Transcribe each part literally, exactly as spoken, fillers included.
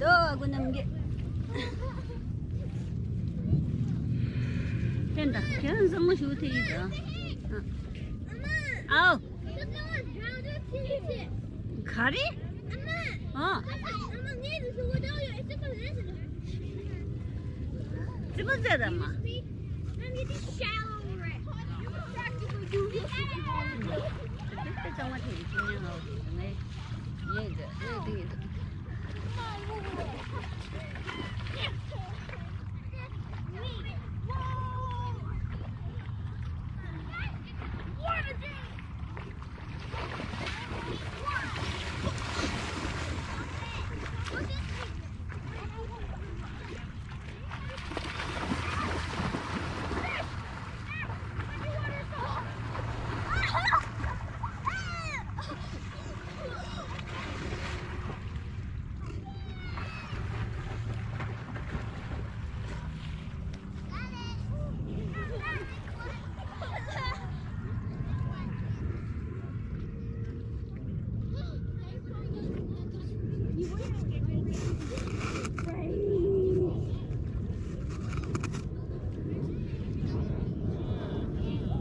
ཡོ། ཨ་ཁུ་རྣམ་རྒྱལ། ཕན་ད་ཁྱེད་རང་བཟང་མོ་ཞིག་ཐེ་ཡིན་ད། ཨའོ། ག་རེ། ཨ། ཙི་མོ་ཟེར་ད་མ།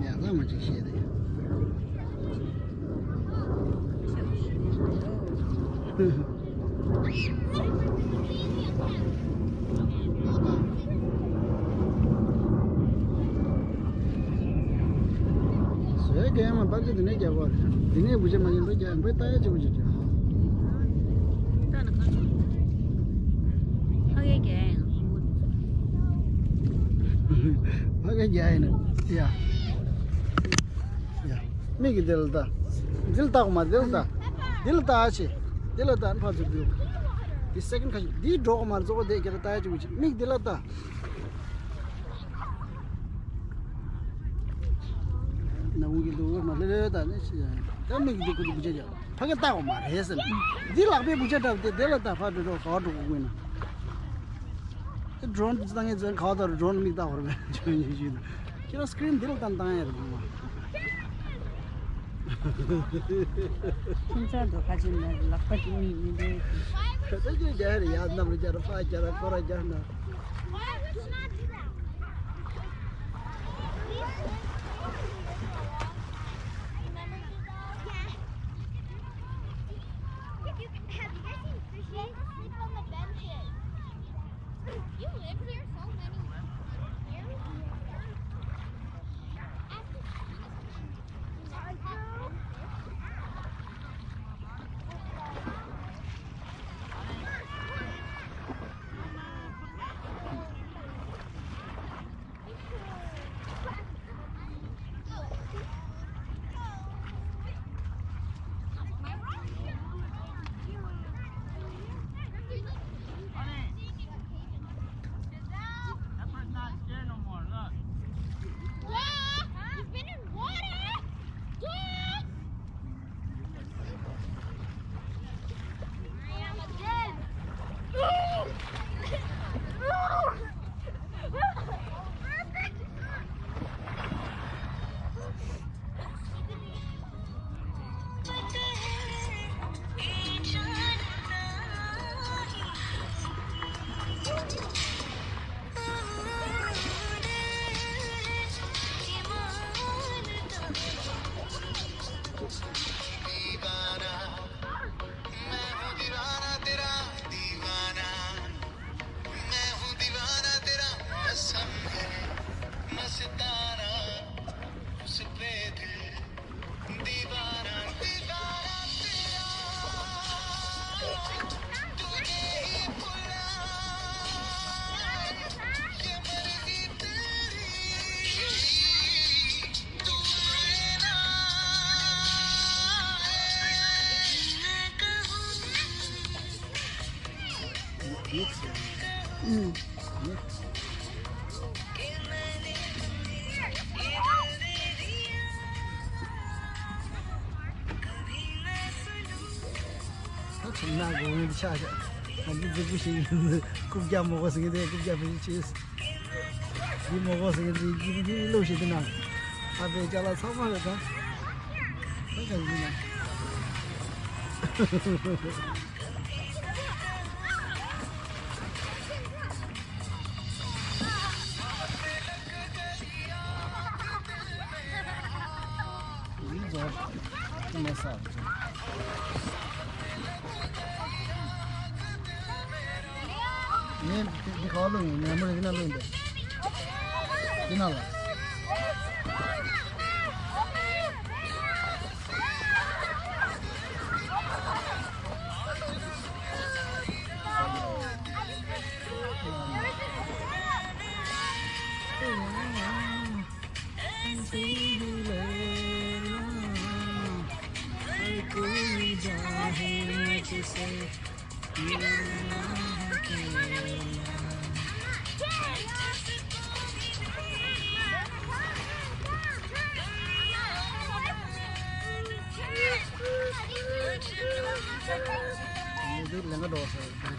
ཡ། ལ་མ་ཅིག་བཤད་དེ། བཟོས་རྒན་མ་ཕ་གི་འདི་ནས་རྒྱག་གོ་རེད། འདི་ནས་བུ་ཆ་མ་ཡིན་པ་རྒྱག་ཡིན་པ་ལྟ་ཡ་ཅིག་བུ་ཆ་རྒྱག་ཕ་གི་རྒྱག་ཡིན། ཕ་གི་རྒྱག་ཡིན་ཡ། ཡ། མིག་གིས་འདི་ལ་ལྟ། འདི་ལ་ལྟ་གོ་མ། འདི་ལ་ལྟ། འདི་ལ་ལྟ་ཨ་ཆེ། འདི་ལ་ལྟ་ཕར་ཚུར་འདུག་འདི་སེ་ཀེན་ཁ་ཤས་འདི་འགྲོ་གོ་མ། གཙོ་བོ་དེ་རྒྱ་ལ་ལྟ་ཡ་ཅིག་བྱེད། མིག་འདི་ལ་ལྟ། ན་འུ་གི་འདུག་མ་ལེ་ལེ་ལྟ་ནི་ཆེ། ད་མིག་འདི་ཀུ་འདུག་བུ་ཆ་རྒྱག་ཕ་གི་ལྟ་གོ་མ་རེད་ཟེར། འདི་ལག་པའི་བུ་ཆ་འདྲ་བོ་དེ་འདི་ལ་ལྟ། ཕར་འགྲོ་འགྲོ་ག་བ་འགྲོ་གོ་དགོས་ན། ཌྲོན་བཏང་ངེས་ཙང་ག་བ་དང་ཌྲོན་མིག་ལྟ་བར་བས་ཆོས་ཉིད་ཞུས་འདུག་ཁྱེད་རང་སི་ཀི་རིན་འདི་ལ་བཏང་བཏང་ཡ་རེད་མ། ཁྱིམ་ཚང་དུ་ཁ་ཆེམས་ལ་ལག་པ་ཅིག་མིག་མི་འདྲ། ད་ཁྱོད་རྒྱ་རེད་ཡ། གནམ་རྒྱ་ར་ཕ་རྒྱ་ར་ཁོ་ར་རྒྱ་ན། You live here so many years? ད་ཁྲིམས་ནག་དགོས་ངེས་ཆགས་ཤག་ང་འདི་རྫིག་པོ་ཞིག་ཡིན། རྐུབ་བཀྱག་མོ་གོ་ཟེར་གི་དེ་རྐུབ་བཀྱག་བེད་སྤྱོད་བྱས། འདི་མོ་གོ་ཟེར་གི་དེ་འདི་འདི་བླུགས་ཤིག་འདི་ན། ཨ་ཕའི་ཅ་ལག་ཚང་མ་རེད་ད། ད་ག་ཡིན་ན། ངས་འདི་ག་བ་ལོན་ཡིན། ནས་མོ་རེ་གི་ན་ལོན་འདི། འདི་ན་ལ། ངས་འདི་ལེན་ག་འགྲོ་བ་ཟེར། བེ་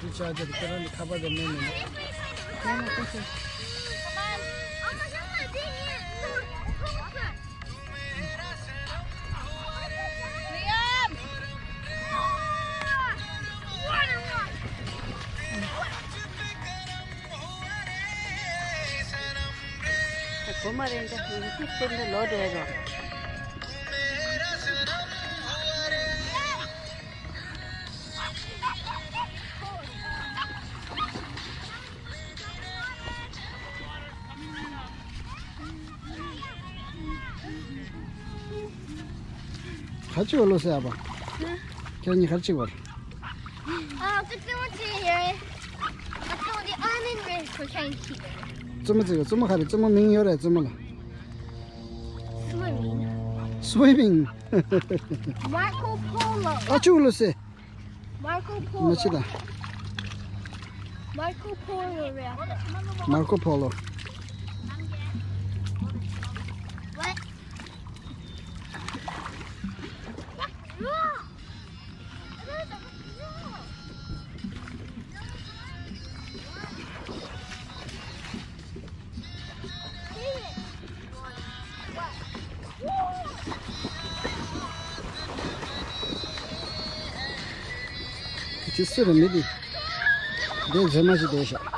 ཊི་ཆར་ཇར་ཁྱེད་རང་གི་ཁ་པར་དེ་མེད་མེད་ནས། ལེན་ན་ལྟོས་ཤིག་གོ་མ་རེད་འདྲ། ཡིན་གཅིག་སྟེང་དུ་ལོག་བསྡད་རོགས། ག་ཅི་བ་ལོ་སེ་ཨ་པ། ཁྱེད་གཉིས་ག་ཅི་བར། ཨ་ཏུ་ཏུ་ཏི་ཡེ། ཨ་ཏུ་ཏི་ཨ་ནི་ནི་ཁོ་ཁྱེད་ཀྱིས། བཙུན་མོ་ཅིག་བཙུན་མོ་ག་རེ། བཙུན་མོ་མིང་ཡོད་རེད་བཙུན་མོ་ལ། Swimming. Swimming. Marco Polo. ཨ་ཅུ་ལོ་སེ། Marco Polo. མ་ཅི་ད། Marco Polo རེད། Marco Polo. What? ཁྱི་སུ་རེད་མི་འདི། འདི་མཛེས་མ་ཞིག་འདུག་ཤག